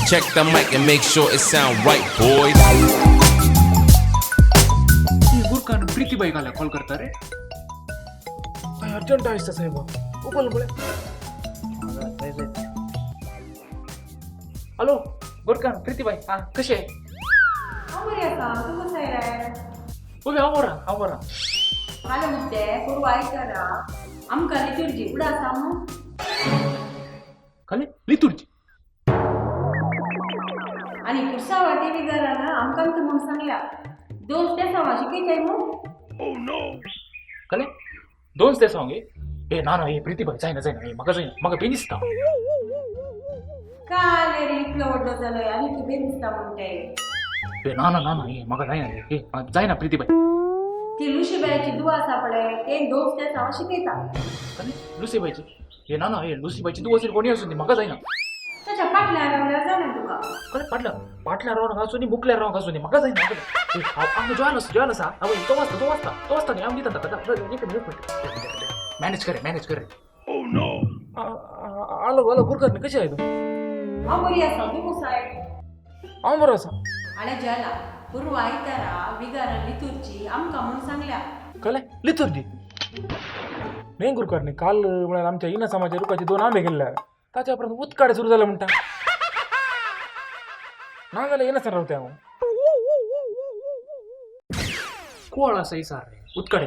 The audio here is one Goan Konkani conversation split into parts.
Check the mic and make sure it sound right, boys. गुरकान प्रीतीबाई घाला कॉल करता रे. काय अर्जंट आहे साहेब, उकल पळय. हॅलो गुरकान प्रीतीबाई, हा कसे आहे? हांव बरी आसा, तूं कसो रे? उबे हांव बरो, हांव बरो. हालो मुद्दे करू आयतारा आमकां लितुर्जी उडा आसा मू. खाली लितुरची आनी कुर्सावा टी व्ही घरान आमकां तूं म्हूण सांगल्या दोन तेसांवा शिकयताय मू. खाली दोन ते सांग. ए ना ना, ए प्रीतीबाई जायना जायना, ए म्हाका जायना, म्हाका बेन दिसता. काल रे इतलो व्हडलो जालो आनी तूं बेन दिसता म्हणटाय. ए ना ना ना ना, ए म्हाका जायना रे, ए जायना प्रीतीबाई. ती लुशीबायची दुवा आसा पळय, ते दोन तेसांवा शिकयता. खाली लुसीबायची? ए ना ना, ए लुसीबायची तूं असेल कोणी असून ती म्हाका जायना. ताच्या फाटल्या रावल्यार जायना तुका? खरें पाटल्या पाटल्या रावंक आसूं न्ही, मुखल्या रावंक आसूं न्ही, म्हाका जायना. हांव जॉयन आसा, जॉयन आसा. हांव तो वाचता, तो वाचता, तो वाचता न्ही, हांव दिता ताका. एक मिनट, एक मिनट, मॅनेज कर, मॅनेज कर. आलो आलो गुरकारनी, कशी आहे तूं? हांव बरी आसा, तूं कसो आहे? हांव बरो आसा. आले ज्वाला पूर्व आयतारा विगारान लितुर्जी आमकां म्हूण सांगल्या. कळ्ळें लितुर्जी न्ही गुरकारनी, काल म्हळ्यार आमच्या इना समाजा रुखाचे दोन आंबे गेल्ले, ताच्या उपरांत उदकाडे सुरू जालें म्हणटा. ना जाल्यार येना रावते हांव. कोळ आसा इसार रे उदकाडे.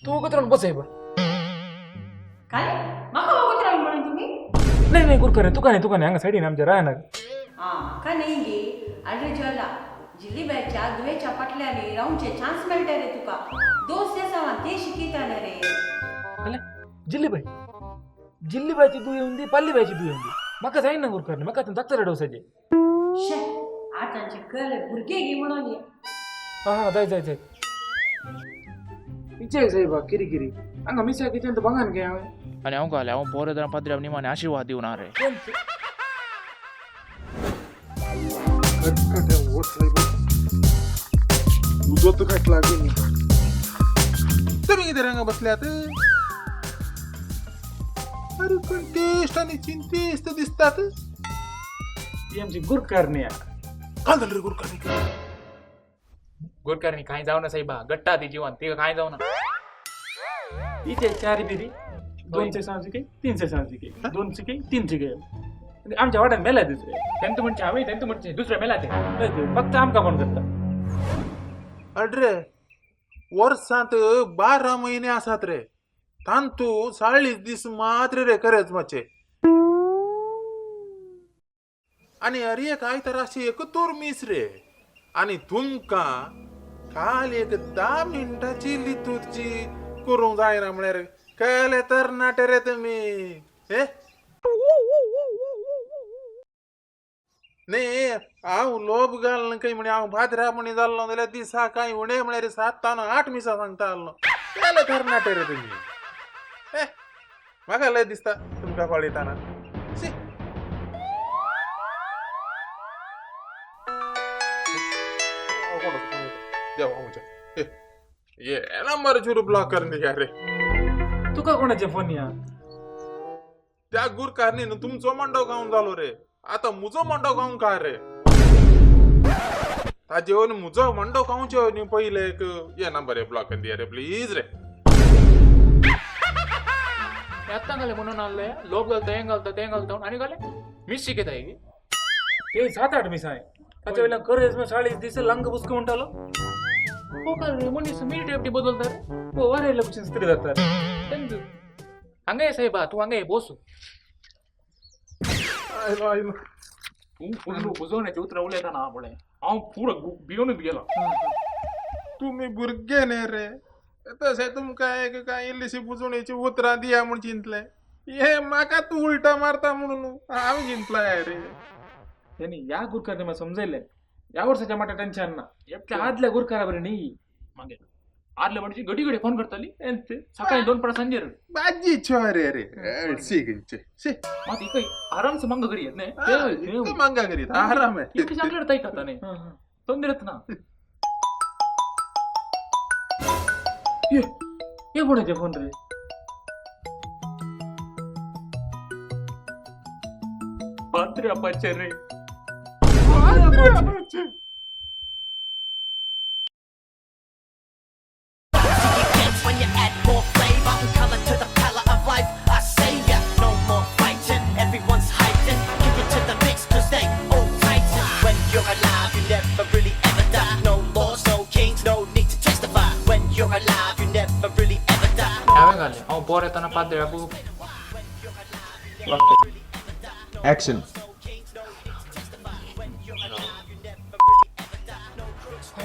तूं वगत रावन बस साहेब. काय म्हाका वगत रावन म्हणून तुमी? नाही नाही गुरकारनी, तुका न्ही, तुका न्ही, हांगा सायडीन आमच्या रायनाक. आं काय न्ही गे, आरे ज्वाला जिल्लीबायच्या दुवेच्या पाटल्यांनी रावचे चान्स मेळटा रे तुका. दोन तेसांवा ते शिकयता रे. कळ्ळें जिल्लीबाय, जिल्लीबायची दुयें येवन दी, पाल्लीबायची दुयें येवन दी, म्हाका जायना गुरकारनी, म्हाका आतां डॉक्टर डोसाचे. शे आतांचे कळ्ळे भुरगे गी म्हणून ये. हां हां जाय जाय जाय. इचे साहेबा किरी किरी हांगा मिसा किचन तर बंगान गे हांवें. आनी हांव घालें, हांव बरें तरेन पाद्र्याव निमाणे आशिर्वाद दिवन रे. उजो घातला की तुम्ही किती रंग बसल्यात? अरे पण टेस्ट आणि चिंतेस्त दिसतात. ही आमची गुरकारनी आहे. काय झालं रे गुरकारनी? गुरकारणी काय जाऊ ना साहेबा, गट्टा ती जीवन ते काय जाऊ ना. इथे चार बिरी, 200 सांजिके, 300 सांजिके, 200 के, 300 के. आमच्या वाट्यात मेला दुसरे. तेंतू म्हणचे हांवें, तेंतू म्हणचे दुसरे मेला ते. फक्त आमकां फोन करता. अडरे वर्सांत 12 महिने आसात रे, तांतू 40 दीस मात्र रे करेजमाचे. आणि अरे एक आयतार अशी एक तोर मीस रे, आणि तुमकां काल एक 10 मिनटाची लितुर्जी करूंक जायना म्हळ्यार कळ्ळे तरणाटे रे तुमी. हे न्ही हांव लोब घालना काय म्हणे, हांव भाद्रा म्हणे जाल्लो जाल्यार दिसा कांय उणें म्हळ्यार 7 आनी 8 मिसां सांगता आहलो. कळ्ळे तरणाटे रे तुमी. हे म्हाका लय दिसता तुमकां पळयतना. शी देवा म्हज्या ये नंबर चुरू ब्लॉक कर रे. तुका कोणाचे फोन या? त्या गुरकारनीन तुमचो मंडो गावन जालो रे, आता मुजो मंडो गावन काय रे? ताजे वयल्यान मुजो मंडो गावचे न्ही पयले एक ये नंबर हे ब्लॉक कर रे प्लीज रे. आत्तां घालें म्हणून आहले लोक घालता, हें घालता, तें घालता आनी घालें मीस शिकयता की ते 7-8 मिसां ताच्या वयल्यान करेज 40 दीस लंग बुस्क म्हणटालो. हो मनीस मिनिट एकटी बदलता रे. हो वारेला भशेन स्त्री जाता. तेंच हांगा ये साहेबा, तूं हांगा ये बस. आयलो आयलो. तूं फुल्ल बुजवण्याची उतरां उलयता ना पळय, हांव पुरो भिवनूच गेलो. तुमी भुरगे न्ही रे, तशें तुमकां एक काय इल्लीशी बुजवणेची उतरां दिया म्हूण चिंतलें, हे म्हाका तूं उल्टा मारता म्हणून हांव चिंतलां रे. तेणी ह्या गुरकारनी म्हाका समजयलें, ह्या वर्साच्या म्हाका टेन्शन ना, त्या आदल्या गुरकारा बरें न्ही. मागीर आदले म्हणचे घडी घडी फोन करताली सकाळी 2 परां सांजेर. बाजी रे रे शी शी मात इकय आरामसे मंग करी येत न्ही, मंगा करीत आराम आहे. इतके चांगले ताई खाता न्ही, तोंदरेत ना. हे कोणाचे फोन रे? पात्र्यापाचे रे. पाचशे. When you add more flavor and color to the palette of life, I say ya, no more fighting, everyone's hiding. Give it to the mix, cause they all tighten. When you're alive, you never really ever die. No laws, no kings, no need to testify. When you're alive, you never really ever die. हांवें घालें हांव बोर येतना पाद्र्याकू. ॲक्शन.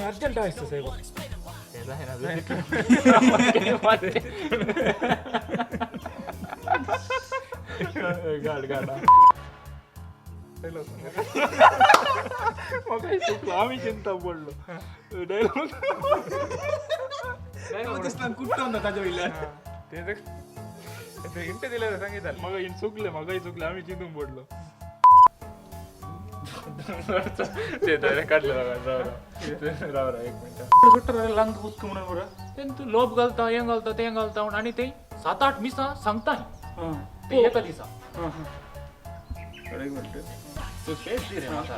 अर्जंट आसता साहेब. घाल घाल. म्हाका चुकलो, आमी चिंता पडलो डायलॉग. ते हिंट दिल्यार सांगितलं. म्हाका हिंट चुकले, म्हाकाय चुकले, आमी चिंतूंक पडलो. ते डायरेक्ट काडले. राव राव राव राव, एक मिनिट. सुट्टा लांब उदक म्हणून बरं. तें तूं लोप घालता, हें घालता, तें घालता म्हण आनी ते सात आठ मिसां सांगता. हां. ते एका दिसा. हां हां, एक मिनिट. तूं स्पेस दी रे म्हाका.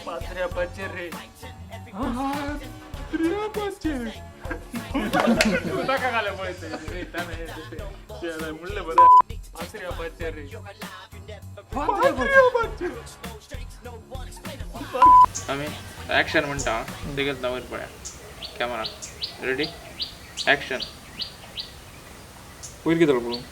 पात्र्या पाचशे रे, पात्र्या पाचशे. ताका घालें पळय ते म्हणलें बरें, पात्र्या पाचशे रे, पात्र्या पाचशे. आमी ॲक्शन म्हणटा ते वयर पळया. Camera ready, action. वयर कितें पळोवंक?